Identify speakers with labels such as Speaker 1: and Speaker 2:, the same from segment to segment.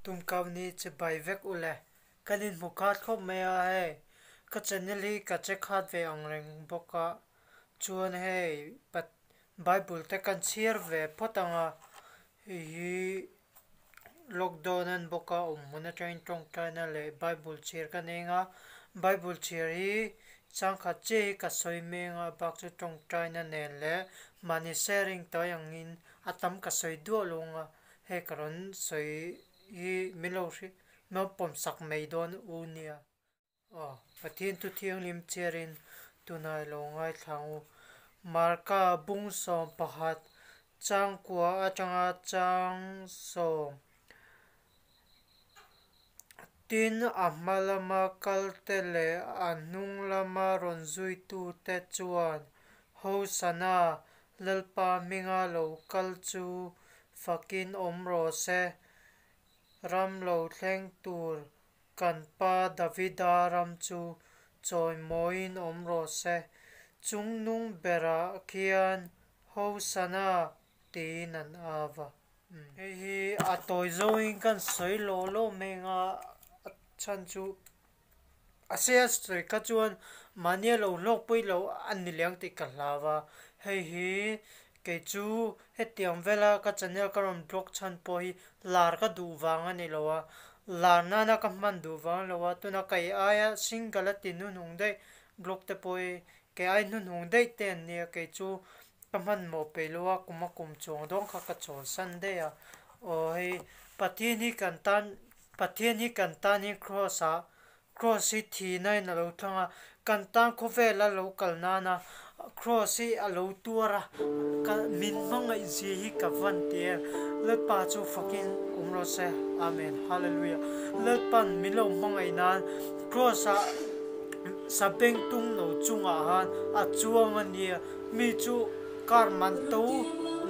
Speaker 1: Tumkau ni chibai vek ule. Kan inhmu khat khawp mai a hei. Ka channel hi ka che khat ve ang reng bawk a. Chuan hei Bible te kan chhiar ve phawt ang a. Hei hi lockdown an bawk a awm hmun atangin tawngtaina leh Bible chhiar ka nei ang a. Bible chhiar hi changkhat chiah hi ka sawi meng a bak chu tawngtaina nen leh mahni sharing tawi angin a tam ka sawi duah lo ang a. Hei ka rawn sawi hi min lo hrilh min pawm sak mai dawn u nia. Aw Pathian thu thianghlim chhiarin tunah i lo ngaithla ang u. Marka bung 11 changkua atanga chang sawm. Tin, a hma lama kalte leh a hnung lama rawn zuitute chuan Hosana, Lalpa hminga lo kal chu fakin awm rawh se, ram lo thleng tur kan pa Davida ram chu chawimawiin awm rawh se, chungnung berah khian Hosana tiin an au a. Hei hi a tawi zawngin kan sawi lawh lawh mai ang a, a chhan chu a sia sawi kha chuan mahnia lo hlawkpui lo a ni leh ang tih ka hlau a, hei hi kei chu hetiang vela ka channel ka rawn blog chhan pawh hi lar ka duh vang a ni lo a, lar nana ka hman duh vang a ni lo a, tuna kei aia single a ti hnuhnung daih blog te pawh hi kei ai hnuhnung daih te an nia kei chu Ka hmanhmawh peih lo a, kum a kum chuang dawn kha ka chawnsan daih a. Aw hei Pathian hi kan tan Pathian hi kan tan hi Kraws ah Kraws hi thihna in a lo thlang a, kan tan khawvel a lo kal nana Kraws hi a lo tuar a, ka min hmangaih zia hi ka van ti em. Lalpa chu fakin awm rawh se. Amen Hallelujah. Lalpan min lo hmangaih nan Kraws ah sabengtung no chungah han a chuang a nia. Mi chu car man to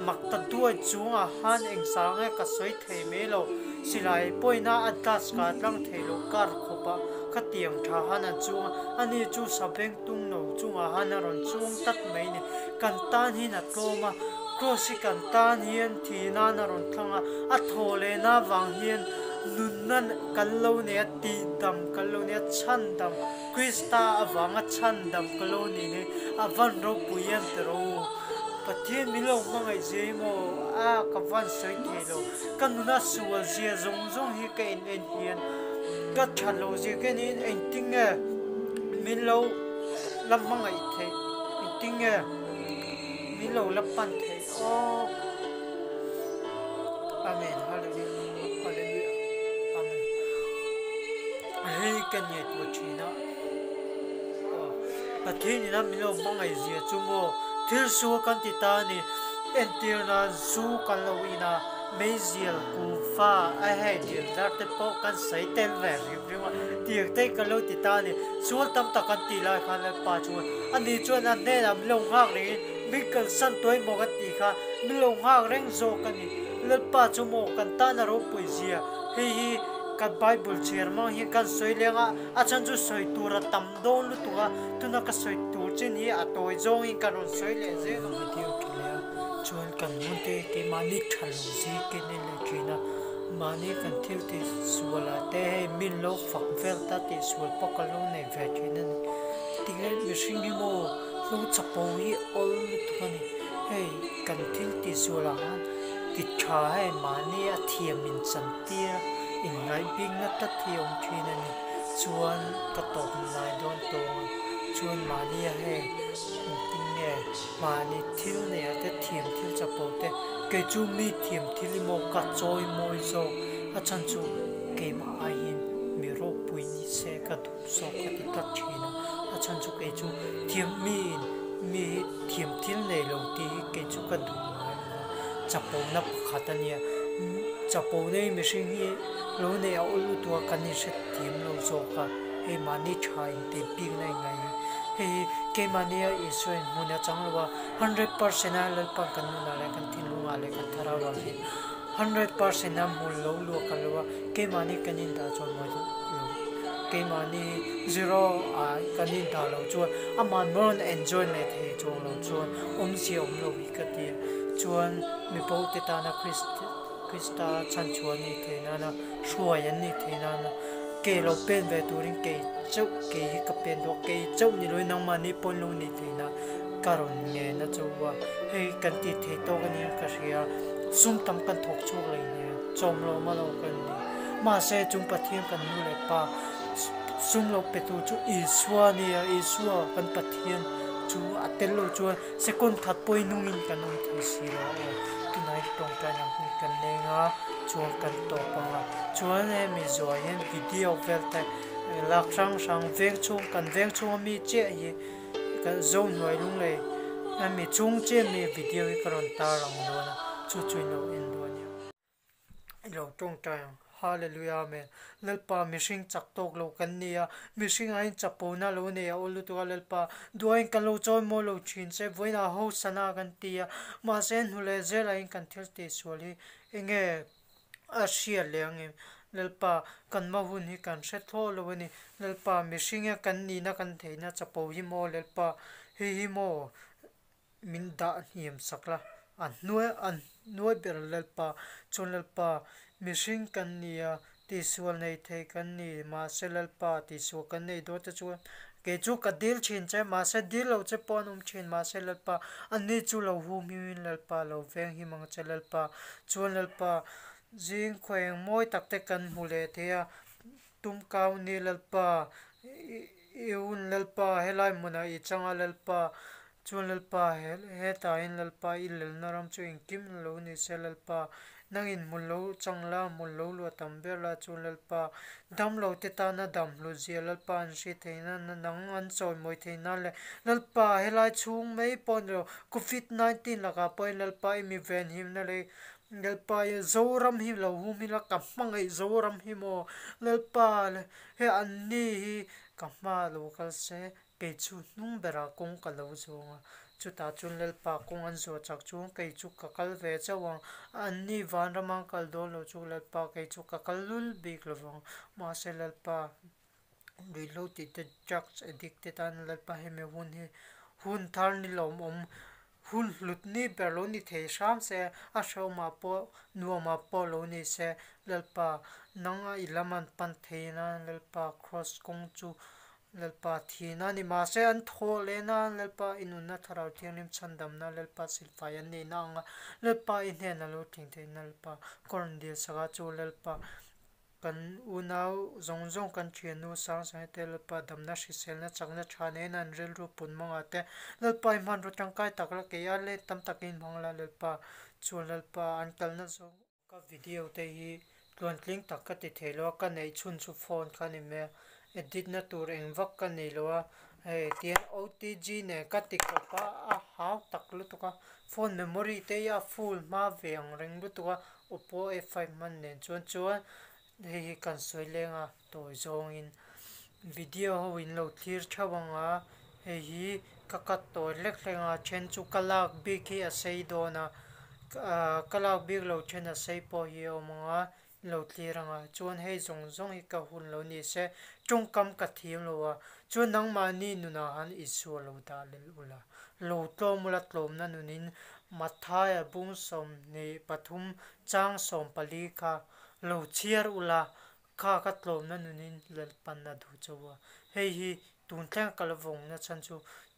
Speaker 1: mak ta duai chungah han eng sang nge ka sawi thei mai lo. Silai pawina a glass ka tlang thei lo car khawpah ka tiang tha han an chuang a, ani chu sabeng tung no chungah han a rawn chuang tlat mai ni. Kan tan hian a tlawm a, cross hi kan tan hian thi nan a rawn thlang a, a thaw lehna avang hian nunna kan lo nei a, tihdam kan lo nei a, chhandam. Krista avanga chhandam ka lo nih hi a van ropui em ti rawh u. Pathian min lo hmangaih zia hi maw a ka van sawi thei lo. Ka nuna sual zia zawng zawng hi ka en en hian ka that loh zia ka en hian engtin nge min lo la hmangaih theih engtin nge min lo la pan theih aw. Amen Hallelujah Hallelujah Amen. Hei ka ngaihtuah thin a, Pathian ina min lo hmangaih zia chu maw thil sual kan ti ta a ni. Entir nan zu kan lo in a, meizial, kuhva, a hei dil dar te pawh kan sawi tel ve hrim hrim a, tiang te kan lo ti ta a ni. Sual tam tak kan tih lai khan Lalpa chuan ani chuan a hnenah min lo nghak rengin min kalsan tuai maw kan tih kha min lo nghak reng zawk a ni. Lalpa chu maw kan tan a ropui zia hei hi Kan Bible chhiar hmang hian kan sawi leng a, a chhan chu sawi tur a tam dawn lutuk a, tuna ka sawi tur chin hi a tawi zawngin ka rawn sawi leh zel ang. Video tha leh a, chuan kan hun te keimahni tha lo zir ken en leh thin a, mahni kan thil tih sual ah te hei min lo fak vel ta tih sual pawh ka lo nei ve thin a ni. Tinge mihring hi maw hlo chapo hi awl lutuk a ni, hei kan thil tih sual ah khan ti tha hei mahni a thiam in chan Tia inngaihbikna tlat hi a awm thin a ni. Chuan ka tawp nai dawn tawng a, chuan mahnia heng engtin nge mahni thil neih te thiam thil chapo te, kei chu mi thiam thil i maw ka chawi mawi zawk, a chhan chu keimah aiin mi ropui ni se ka duh zawk ka ti tlat thin a, a chhan chu kei chu thiam miin mi hi thiam thil nei lo tih hi kei chu ka duh ngai lo a, chapona pakhat a nia. Chapo nei mihring hi lo neih a awl lutuk a kan inhre thiam lo zawk a, hei mahni tha intih bikna in ngaih hi. Hei hi keimahnia Isua in hmun a chang lo a, 100% a Lalpa'n kan nunah leh kan thinlungah leh kan thlarauah hian 100% a hmun lo luak a lo a, keimahni kan indah chuan mawi lo, keimahni zero ah kan indah loh chuan amah rawn enjoy leh thei chuang lo chuan awmzia awm lo hi ka ti a, chuan mibo te tana Krist. Krista chhanchhuah an nih theih nana hruai an nih theih nana ke lo pen ve turin kei chauh kei hi ka pen duh a, kei chauh ni loin nangmahni pawn lo nih theih nan ka rawn ngen a chu a, hei kan tih theih tawk a nia ka hria, sum tam kan thawk chhuak leh hne chawm lo ma lo kan ni. Mahse chung Pathian kan nu leh pa sum lo petu chu Isua a nia, Isua kan Pathian chu a tel lo chuan Second khat pawhin nungin kan awm thei si lo a aw. Tunah hian tawngtai ang hun kan leng a, chuan kan tawp ang a. Chuan hemi zuah hian video vel te lak hrang hrang veng chhung kan veng chhunga mi chiah hi kan zo hnuai lunglei hemi chung chiah mi video hi ka rawn tar ang dawn a, chu chu in lo en dawn a nia. I lo tawngtai ang. Hallelujah Amen. Lalpa mihring chak tawk lo kan ni a, mihring ah hian chapona lo nei a aw lutuk a Lalpa duain kan lo chawi maw lo thin che vawiinah hosana kan ti a, mahse hnu leh zelah hian kan thil tih sual hi enge a hriat leh ang em? Lalpa kan hma hun hi kan hre thlawh lo a ni. Lalpa mihring a kan nihna kan theihna chapo hi maw Lalpa hei hi maw Min dah hniam sak la, a hnuai a hnuai ber Lalpa chuan Lalpa, mihring kan ni a, tihsual nei thei kan ni, mahse Lalpa tihsual kan nei dawn te chuan kei chu ka dil thin che, mahse dil lo che pawh an awm thin, mahse Lalpa anni chu lo hum himin Lalpa lo veng him ang che Lalpa chuan Lalpa zing khaw eng mawi tak te kan hmu leh thei a, Tumkau ni Lalpa, i hun Lalpa, helai hmunah i chang a Lalpa, chuan Lalpa, hetah hian Lalpa i lalna ram chu engkim lo ni se Lalpa, nangin hmun lo chang la, hmun lo luah tam ber la, chuan Lalpa, damlo te tana dam hlut zia Lalpa an hriat theih nan, nang an chawimawi theih nan leh Lalpa, helai chhung mai pawh ni lo, Covid 19 lakah pawhin Lalpa i mi venhimna leh Lalpa i Zoram hi lo hum ila ka hmangaih Zoram hi maw Lalpa le he an ni hi ka hma lo kal se kei chu hnung berah kawng ka lo zawng a chutah chuan Lalpa kawng an zawh chak chuan kei chu ka kal ve chauh ang an ni vanram an kal dawn lo chu Lalpa kei chu ka kal lul bik lovang mahse Lalpa ruihhlo tih te drugs addict te tan Lalpa hemi hun hi hun thar ni lawmawm Hun hlut ni ber lo ni thei hram se, a hrehawmah pawh nuamah pawh lo ni se, Lalpa, nang a i lam an pan thei nan Lalpa Kraws kawng chu Lalpa thihna a ni. Mahse, an thawh leh nan Lalpa i nunna Thlarau Thianghlim chhandamna Lalpa silfai an nihna anga Lalpa i hnenah lo tling theihna Lalpa ka rawn dil sak a chu Lalpa Kan unau zawng zawng kan thiannu Sangsangi te Lalpa damna hriselna chakna tha nen an rilru pun mawngah te Lalpa i hmanraw tangkai tak la kei a let tam takin hmang la Lalpa chuan Lalpa an kalna zawng Ka video te hi tluantling tak ka ti thei lo a, ka neih chhun chu phone kha a ni mai a, edit na tur eng vak ka nei lo a, hei tihian OTG nen ka ti kawp a, a hau tak lutuk a, phone memory te hi a full hma ve ang reng lutuk a, Oppo A five hman nen chuan chuan hei hi kan sawi leng a tawi zawngin video ho in lo thlir theuh ang a hei hi ka cut tawi hlek hlek ang a then chu ka lak bik hi a sei dawn a ah ka lak bik lo then a sei pawh hi a awm ang a in lo thlir ang a chuan hei zawng zawng hi ka hun lo ni se tawngkam ka thiam lo a chuan nangmahni nunah han Isua lo dah lel ula lo tlawm ula tlawmna nunin Mathaia bung 23 chang 14 kha lo chhiar ula, kha ka tlawmna nunin Lalpan a duh chauh a. Hei hi tun thleng ka la vawngna chhan chu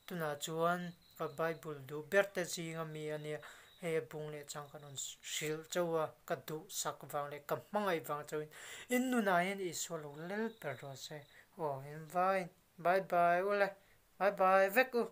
Speaker 1: tunah chuan ka Bible duh ber te zinga mi a nia, hei a bung leh chang ka rawn hrilh chauh a, ka duhsak vang leh ka hmangaih vang chauhin in nunah hian Isua lo lel ber rawh se. Aw in vai, bye bye ule, bye bye vek u.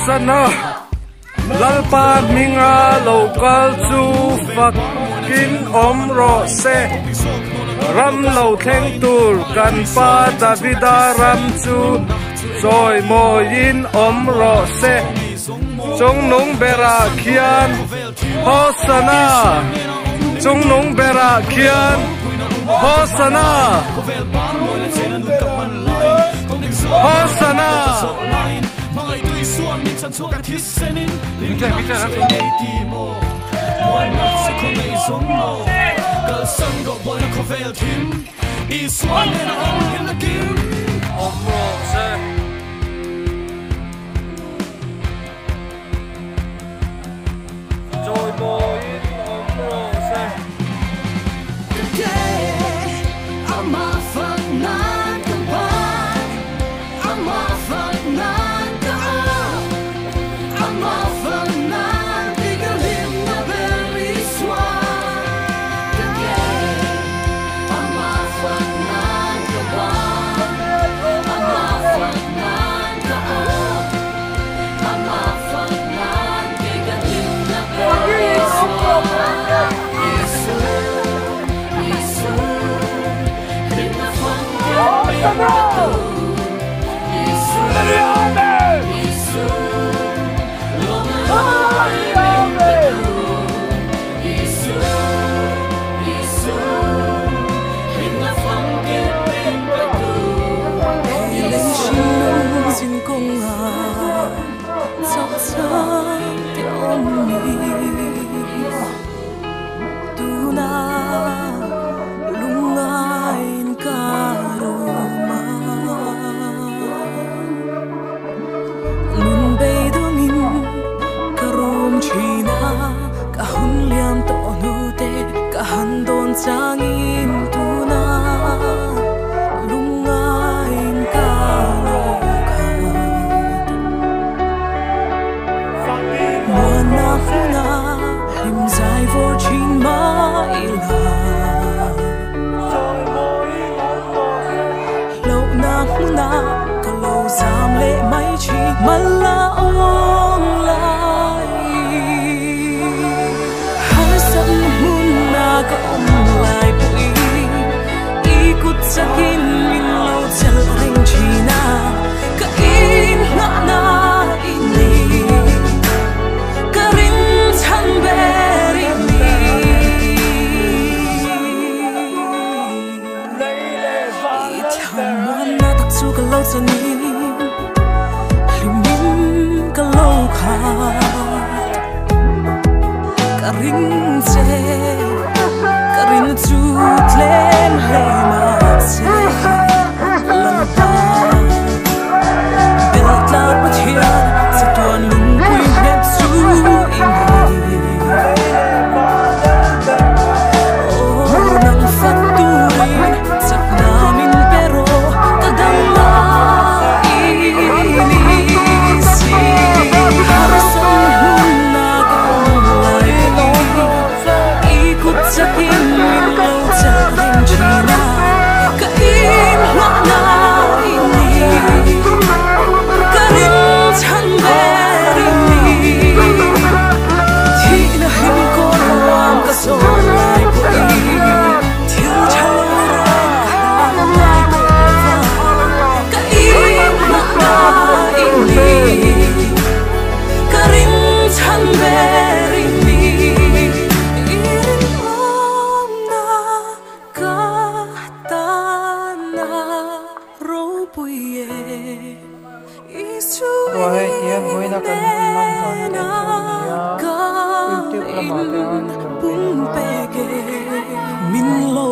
Speaker 2: Hosana! Lalpa hminga lo kal chu fakin awm rawh se. Ram lo thleng tur kan pa Davida ram chu chawimawiin awm rawh se. Chungnung berah khian Hosana! Chungnung berah khian Hosana! Hosana! Awm rawh se. Chawimawiin awm rawh se.
Speaker 3: Min lo